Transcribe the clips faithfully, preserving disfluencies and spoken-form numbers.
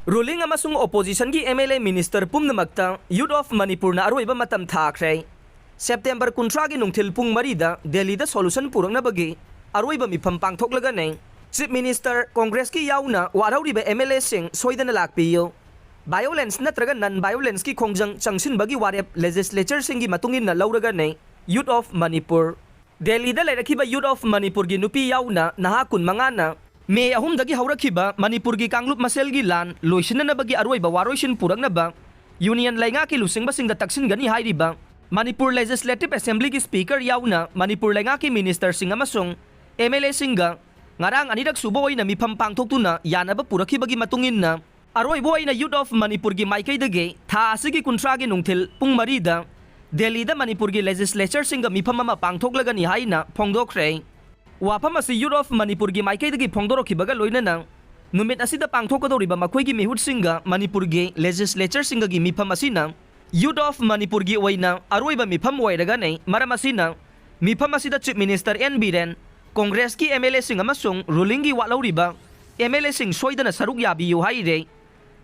Ruling ꯑꯃꯁꯨꯡ oppositionꯒꯤ M L A minister ꯄꯨꯝꯅꯃꯛꯇ Youth of Manipurꯅ ꯑꯔꯣꯏꯕ ꯃꯇꯝ ꯊꯥꯈ꯭ꯔꯦ꯫ September ꯀꯨꯟꯊ꯭ꯔꯥꯒꯤ ꯅꯨꯡꯊꯤꯜ ꯄꯨꯡ ꯃꯔꯤꯗ ꯗꯦꯜꯂꯤꯗ solution ꯄꯨꯔꯛꯅꯕꯒꯤ ꯑꯔꯣꯏꯕ ꯃꯤꯐꯝ ꯄꯥꯡꯊꯣꯛꯂꯒꯅꯤ꯫ Chief Minister, Congressꯀꯤ ꯌꯥꯎꯅ ꯋꯥꯔꯧꯔꯤꯕ M L Aꯁꯤꯡ ꯁꯣꯏꯗꯅ ꯂꯥꯛꯄꯤꯌꯨ꯫ Violence ꯅꯠꯇ꯭ꯔꯒ non violenceꯀꯤ ꯈꯣꯡꯖꯪ ꯆꯪꯁꯤꯟꯕꯒꯤ ꯋꯥꯔꯦꯞ legislatureꯁꯤꯡꯒꯤ ꯃꯇꯨꯡ ꯏꯟꯅ ꯂꯧꯔꯒꯅꯤ꯫ Youth of Manipur꯫ ꯗꯦꯜꯂꯤꯗ ꯂꯩꯔꯛꯈꯤꯕ Youth of Manipurꯒꯤ ꯅꯨꯄꯤ ꯌꯥꯎꯅ ꯅꯍꯥ ꯀꯨꯟꯃꯉꯥꯅ ꯃꯦ ꯑꯍꯨꯝꯗꯒꯤ ꯍꯧꯔꯛꯈꯤꯕ ꯃꯅꯤꯄꯨꯔꯒꯤ ꯀꯥꯡꯂꯨꯞ ꯃꯁꯦꯜꯒꯤ ꯂꯥꯟ ꯂꯣꯏꯁꯤꯟꯅꯅꯕꯒꯤ ꯑꯔꯣꯏꯕ ꯋꯥꯔꯣꯏꯁꯤꯟ ꯄꯨꯔꯛꯅꯕ Union ꯂꯩꯉꯥꯛꯀꯤ ꯂꯨꯆꯤꯡꯕꯁꯤꯡꯗ ꯇꯛꯁꯤꯟꯒꯅꯤ ꯍꯥꯏꯔꯤꯕ ꯃꯅꯤꯄꯨꯔ Legislative Assemblyꯒꯤ Speaker ꯌꯥꯎꯅ ꯃꯅꯤꯄꯨꯔ ꯂꯩꯉꯥꯛꯀꯤ ministerꯁꯤꯡ ꯑꯃꯁꯨꯡ M L Aꯁꯤꯡꯒ ꯉꯔꯥꯡ ꯑꯅꯤꯔꯛ ꯁꯨꯕ ꯑꯣꯏꯅ ꯃꯤꯐꯝ ꯄꯥꯡꯊꯣꯛꯇꯨꯅ ꯌꯥꯅꯕ ꯄꯨꯔꯛꯈꯤꯕꯒꯤ ꯃꯇꯨꯡ ꯏꯟꯅ, ꯑꯔꯣꯏꯕ ꯑꯣꯏꯅ Youth of Manipurꯒꯤ ꯃꯥꯏꯀꯩꯗꯒꯤ ꯊꯥ ꯑꯁꯤꯒꯤ ꯀꯨꯟꯊ꯭ꯔꯥꯒꯤ ꯅꯨꯡꯊꯤꯜ ꯄꯨꯡ ꯃꯔꯤꯗ ꯗꯦꯜꯂꯤꯗ ꯃꯅꯤꯄꯨꯔꯒꯤ legislatureꯁꯤꯡꯒ ꯃꯤꯐꯝ ꯑꯃ ꯄꯥꯡꯊꯣꯛꯂꯒꯅꯤ ꯍꯥꯏꯅ ꯐꯣꯡꯗꯣꯛꯈ꯭ꯔꯦ꯫ ꯋꯥꯐꯝ ꯑꯁꯤ Youth of Manipurꯒꯤ ꯃꯥꯏꯀꯩꯗꯒꯤ ꯐꯣꯡꯗꯣꯔꯛꯈꯤꯕꯒ ꯂꯣꯏꯅꯅ ꯅꯨꯃꯤꯠ ꯑꯁꯤꯗ ꯄꯥꯡꯊꯣꯛꯀꯗꯧꯔꯤꯕ ꯃꯈꯣꯏꯒꯤ ꯃꯤꯍꯨꯠꯁꯤꯡꯒ ꯃꯅꯤꯄꯨꯔꯒꯤ legislatureꯁꯤꯡꯒꯒꯤ ꯃꯤꯐꯝ ꯑꯁꯤꯅ Youth of Manipurꯒꯤ ꯑꯣꯏꯅ ꯑꯔꯣꯏꯕ ꯃꯤꯐꯝ ꯑꯣꯏꯔꯒꯅꯤ꯫ ꯃꯔꯝ ꯑꯁꯤꯅ ꯃꯤꯐꯝ ꯑꯁꯤꯗ Chief Minister N Biren, Congressꯀꯤ M L Aꯁꯤꯡ ꯑꯃꯁꯨꯡ rulingꯒꯤ ꯋꯥꯠꯍꯧꯔꯤꯕ M L Aꯁꯤꯡ ꯁꯣꯏꯗꯅ ꯁꯔꯨꯛ ꯌꯥꯕꯤꯌꯨ ꯍꯥꯏꯔꯦ꯫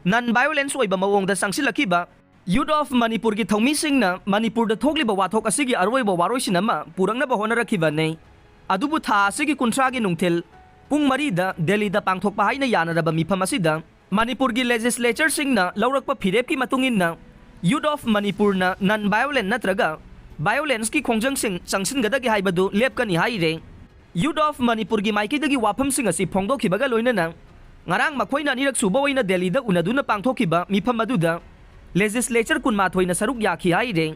Non violence ꯑꯣꯏꯕ ꯃꯑꯣꯡꯗ ꯆꯪꯁꯤꯜꯂꯛꯈꯤꯕ Youth of Manipurꯒꯤ ꯊꯧꯃꯤꯁꯤꯡꯅ ꯃꯅꯤꯄꯨꯔꯗ ꯊꯣꯛꯂꯤꯕ ꯋꯥꯊꯣꯛ ꯑꯁꯤꯒꯤ ꯑꯔꯣꯏꯕ ꯋꯥꯔꯣꯏꯁꯤꯟ ꯑꯃ ꯄꯨꯔꯛꯅꯕ ꯍꯣꯠꯅꯔꯛꯈꯤꯕꯅꯤ꯫ ꯑꯗꯨꯕꯨ ꯊꯥ ꯑꯁꯤꯒꯤ ꯀꯨꯟꯊ꯭ꯔꯥꯒꯤ ꯅꯨꯡꯊꯤꯜ ꯄꯨꯡ ꯃꯔꯤꯗ ꯗꯦꯜꯂꯤꯗ ꯄꯥꯡꯊꯣꯛꯄ ꯍꯥꯏꯅ ꯌꯥꯅꯔꯕ ꯃꯤꯐꯝ ꯑꯁꯤꯗ ꯃꯅꯤꯄꯨꯔꯒꯤ legislatureꯁꯤꯡꯅ ꯂꯧꯔꯛꯄ ꯐꯤꯔꯦꯞꯀꯤ ꯃꯇꯨꯡ ꯏꯟꯅ Youth of Manipurꯅ non violent ꯅꯠꯇ꯭ꯔꯒ violenceꯀꯤ ꯈꯣꯡꯖꯪꯁꯤꯡ ꯆꯪꯁꯤꯟꯒꯗꯒꯦ ꯍꯥꯏꯕꯗꯨ ꯂꯦꯞꯀꯅꯤ ꯍꯥꯏꯔꯦ꯫ Youth of Manipurꯒꯤ ꯃꯥꯏꯀꯩꯗꯒꯤ ꯋꯥꯐꯝꯁꯤꯡ ꯑꯁꯤ ꯐꯣꯡꯗꯣꯛꯈꯤꯕꯒ ꯂꯣꯏꯅꯅ ꯉꯔꯥꯡ ꯃꯈꯣꯏꯅ ꯑꯅꯤꯔꯛ ꯁꯨꯕ ꯑꯣꯏꯅ ꯗꯦꯜꯂꯤꯗ ꯎꯅꯗꯨꯅ ꯄꯥꯡꯊꯣꯛꯈꯤꯕ ꯃꯤꯐꯝ ꯑꯗꯨꯗ legislature ꯀꯨꯟꯃꯥꯊꯣꯏꯅ ꯁꯔꯨꯛ ꯌꯥꯈꯤ ꯍꯥꯏꯔꯦ꯫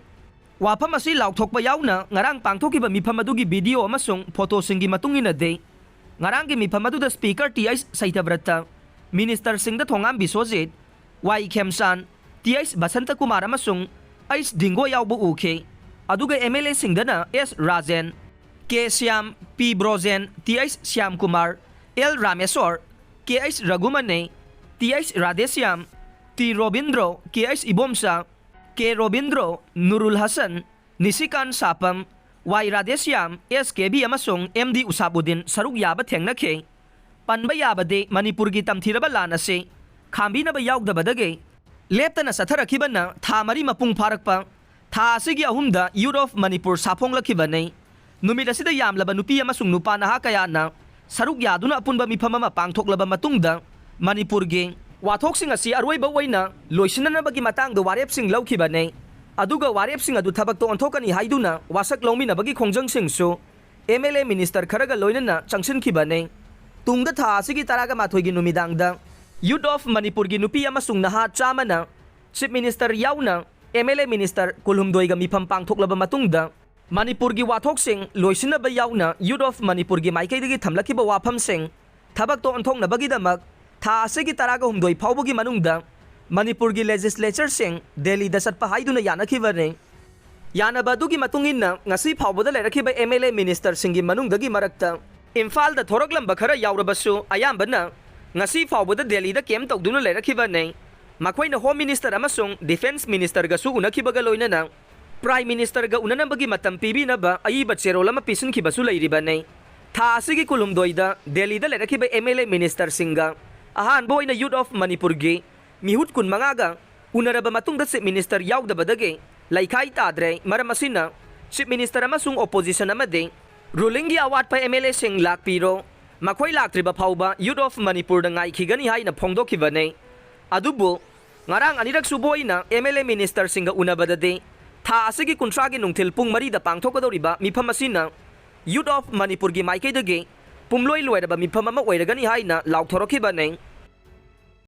ꯋꯥꯐꯝ ꯑꯁꯤ ꯂꯥꯎꯊꯣꯛꯄ ꯌꯥꯎꯅ ꯉꯔꯥꯡ ꯄꯥꯡꯊꯣꯛꯈꯤꯕ ꯃꯤꯐꯝ ꯑꯗꯨꯒꯤ video ꯑꯃꯁꯨꯡ photoꯁꯤꯡꯒꯤ ꯃꯇꯨꯡ ꯏꯟꯅꯗꯤ, ꯉꯔꯥꯡꯒꯤ ꯃꯤꯐꯝ ꯑꯗꯨꯗ Speaker ꯇꯤ ꯑꯩꯆ ꯁꯩꯇꯕ꯭ꯔꯠꯇ, ministerꯁꯤꯡꯗ Thongam Biswajit, Y Khemchand, T H Basantakumar ꯑꯃꯁꯨꯡ ꯑꯩꯆ ꯗꯤꯡꯒꯣ ꯌꯥꯎꯕ ꯎꯈꯤ꯫ ꯑꯗꯨꯒ M L Aꯁꯤꯡꯗꯅ S Rajen, K Shyam, P Brojen, T H Shyamkumar, L Rameshwar, K H Raghumani, T H Radheshyam, T Robindro, K H Ibomcha, K Robindro, Nurul Hasan, Nishikant Sapam, Y Radheshyam, S K B ꯑꯃꯁꯨꯡ ꯑꯦꯝ ꯗꯤ ꯎꯁꯥꯕꯨꯗꯤꯟ ꯁꯔꯨꯛ ꯌꯥꯕ ꯊꯦꯡꯅꯈꯤ꯫ ꯄꯟꯕ ꯌꯥꯕꯗꯤ ꯃꯅꯤꯄꯨꯔꯒꯤ ꯇꯝꯊꯤꯔꯕ ꯂꯥꯟ ꯑꯁꯤ ꯈꯥꯝꯕꯤꯅꯕ ꯌꯥꯎꯗꯕꯗꯒꯤ ꯂꯦꯞꯇꯅ ꯆꯠꯊꯔꯛꯈꯤꯕꯅ ꯊꯥ ꯃꯔꯤ ꯃꯄꯨꯡ ꯐꯥꯔꯛꯄ ꯊꯥ ꯑꯁꯤꯒꯤ ꯑꯍꯨꯝꯗ Youth of Manipur ꯁꯥꯐꯣꯡꯂꯛꯈꯤꯕꯅꯤ꯫ ꯅꯨꯃꯤꯠ ꯑꯁꯤꯗ ꯌꯥꯝꯂꯕ ꯅꯨꯄꯤ ꯑꯃꯁꯨꯡ ꯅꯨꯄꯥ ꯅꯍꯥ ꯀꯌꯥꯅ ꯁꯔꯨꯛ ꯌꯥꯗꯨꯅ ꯑꯄꯨꯟꯕ ꯃꯤꯐꯝ ꯑꯃ ꯄꯥꯡꯊꯣꯛꯂꯕ ꯃꯇꯨꯡꯗ ꯃꯅꯤꯄꯨꯔꯒꯤ ꯋꯥꯊꯣꯛꯁꯤꯡ ꯑꯁꯤ ꯑꯔꯣꯏꯕ ꯑꯣꯏꯅ ꯂꯣꯏꯁꯤꯟꯅꯅꯕꯒꯤ ꯃꯇꯥꯡꯗ ꯋꯥꯔꯦꯞꯁꯤꯡ ꯂꯧꯈꯤꯕꯅꯤ꯫ ꯑꯗꯨꯒ ꯋꯥꯔꯦꯞꯁꯤꯡ ꯑꯗꯨ ꯊꯕꯛꯇ ꯑꯣꯟꯊꯣꯛꯀꯅꯤ ꯍꯥꯏꯗꯨꯅ ꯋꯥꯁꯛ ꯂꯧꯃꯤꯟꯅꯕꯒꯤ ꯈꯣꯡꯖꯪꯁꯤꯡꯁꯨ M L A minister ꯈꯔꯒ ꯂꯣꯏꯅꯅ ꯆꯪꯁꯤꯟꯈꯤꯕꯅꯤ꯫ ꯇꯨꯡꯗ ꯊꯥ ꯑꯁꯤꯒꯤ ꯇꯔꯥꯒ ꯃꯥꯊꯣꯏꯒꯤ ꯅꯨꯃꯤꯗꯥꯡꯗ Youth of Manipurꯒꯤ ꯅꯨꯄꯤ ꯑꯃꯁꯨꯡ ꯅꯍꯥ ꯆꯥꯝꯃꯅ Chief Minister ꯌꯥꯎꯅ M L A minister ꯀꯨꯟꯍꯨꯝꯗꯣꯏꯒ ꯃꯤꯐꯝ ꯄꯥꯡꯊꯣꯛꯂꯕ ꯃꯇꯨꯡꯗ ꯃꯅꯤꯄꯨꯔꯒꯤ ꯋꯥꯊꯣꯛꯁꯤꯡ ꯂꯣꯏꯁꯤꯟꯅꯕ ꯌꯥꯎꯅ Youth of Manipurꯒꯤ ꯃꯥꯏꯀꯩꯗꯒꯤ ꯊꯝꯂꯛꯈꯤꯕ ꯋꯥꯐꯝꯁꯤꯡ ꯊꯕꯛꯇ ꯑꯣꯟꯊꯣꯛꯅꯕꯒꯤꯗꯃꯛ ꯊꯥ ꯑꯁꯤꯒꯤ ꯇꯔꯥꯒ ꯍꯨꯝꯗꯣꯏ ꯐꯥꯎꯕꯒꯤ ꯃꯅꯨꯡꯗ ꯃꯅꯤꯄꯨꯔꯒꯤ legislatureꯁꯤꯡ ꯗꯦꯜꯂꯤꯗ ꯆꯠꯄ ꯍꯥꯏꯗꯨꯅ ꯌꯥꯅꯈꯤꯕꯅꯤ꯫ ꯌꯥꯅꯕ ꯑꯗꯨꯒꯤ ꯃꯇꯨꯡ ꯏꯟꯅ ꯉꯁꯤ ꯐꯥꯎꯕꯗ ꯂꯩꯔꯛꯈꯤꯕ M L A ministerꯁꯤꯡꯒꯤ ꯃꯅꯨꯡꯗꯒꯤ ꯃꯔꯛꯇ ꯏꯝꯐꯥꯜꯗ ꯊꯣꯔꯛꯂꯝꯕ ꯈꯔ ꯌꯥꯎꯔꯕꯁꯨ ꯑꯌꯥꯝꯕꯅ ꯉꯁꯤ ꯐꯥꯎꯕꯗ ꯗꯦꯜꯂꯤꯗ camp ꯇꯧꯗꯨꯅ ꯂꯩꯔꯛꯈꯤꯕꯅꯤ꯫ ꯃꯈꯣꯏꯅ Home Minister ꯑꯃꯁꯨꯡ Defence Ministerꯒꯁꯨ ꯎꯅꯈꯤꯕꯒ ꯂꯣꯏꯅꯅ Prime Ministerꯒ ꯎꯅꯅꯕꯒꯤ ꯃꯇꯝ ꯄꯤꯕꯤꯅꯕ ꯑꯏꯕ ꯆꯦꯔꯣꯜ ꯑꯃ ꯄꯤꯁꯤꯟꯈꯤꯕꯁꯨ ꯂꯩꯔꯤꯕꯅꯤ꯫ ꯊꯥ ꯑꯁꯤꯒꯤ ꯀꯨꯟꯍꯨꯝꯗꯣꯏꯗ ꯗꯦꯜꯂꯤꯗ ꯂꯩꯔꯛꯈꯤꯕ M L A ministerꯁꯤꯡꯒ ꯑꯍꯥꯟꯕ ꯑꯣꯏꯅ Youth of Manipurꯒꯤ ꯃꯤꯍꯨꯠ ꯀꯨꯟꯃꯉꯥꯒ ꯎꯅꯔꯕ ꯃꯇꯨꯡꯗ Chief Minister ꯌꯥꯎꯗꯕꯗꯒꯤ ꯂꯩꯈꯥꯏ ꯇꯥꯗ꯭ꯔꯦ꯫ ꯃꯔꯝ ꯑꯁꯤꯅ Chief Minister ꯑꯃꯁꯨꯡ opposition ꯑꯃꯗꯤ rulingꯒꯤ ꯑꯋꯥꯠꯄ M L Aꯁꯤꯡ ꯂꯥꯛꯄꯤꯔꯣ, ꯃꯈꯣꯏ ꯂꯥꯛꯇ꯭ꯔꯤꯕ ꯐꯥꯎꯕ Youth of Manipurꯗ ꯉꯥꯏꯈꯤꯒꯅꯤ ꯍꯥꯏꯅ ꯐꯣꯡꯗꯣꯛꯈꯤꯕꯅꯤ꯫ ꯑꯗꯨꯕꯨ ꯉꯔꯥꯡ ꯑꯅꯤꯔꯛ ꯁꯨꯕ ꯑꯣꯏꯅ M L A ministerꯁꯤꯡꯒ ꯎꯅꯕꯗꯗꯤ ꯊꯥ ꯑꯁꯤꯒꯤ ꯀꯨꯟꯊ꯭ꯔꯥꯒꯤ ꯅꯨꯡꯊꯤꯜ ꯄꯨꯡ ꯃꯔꯤꯗ ꯄꯥꯡꯊꯣꯛꯀꯗꯧꯔꯤꯕ ꯃꯤꯐꯝ ꯑꯁꯤꯅ Youth of Manipurꯒꯤ ꯃꯥꯏꯀꯩꯗꯒꯤ ꯄꯨꯝꯂꯣꯏ ꯂꯣꯏꯔꯕ ꯃꯤꯐꯝ ꯑꯃ ꯑꯣꯏꯔꯒꯅꯤ ꯍꯥꯏꯅ ꯂꯥꯎꯊꯣꯔꯛꯈꯤꯕꯅꯤ꯫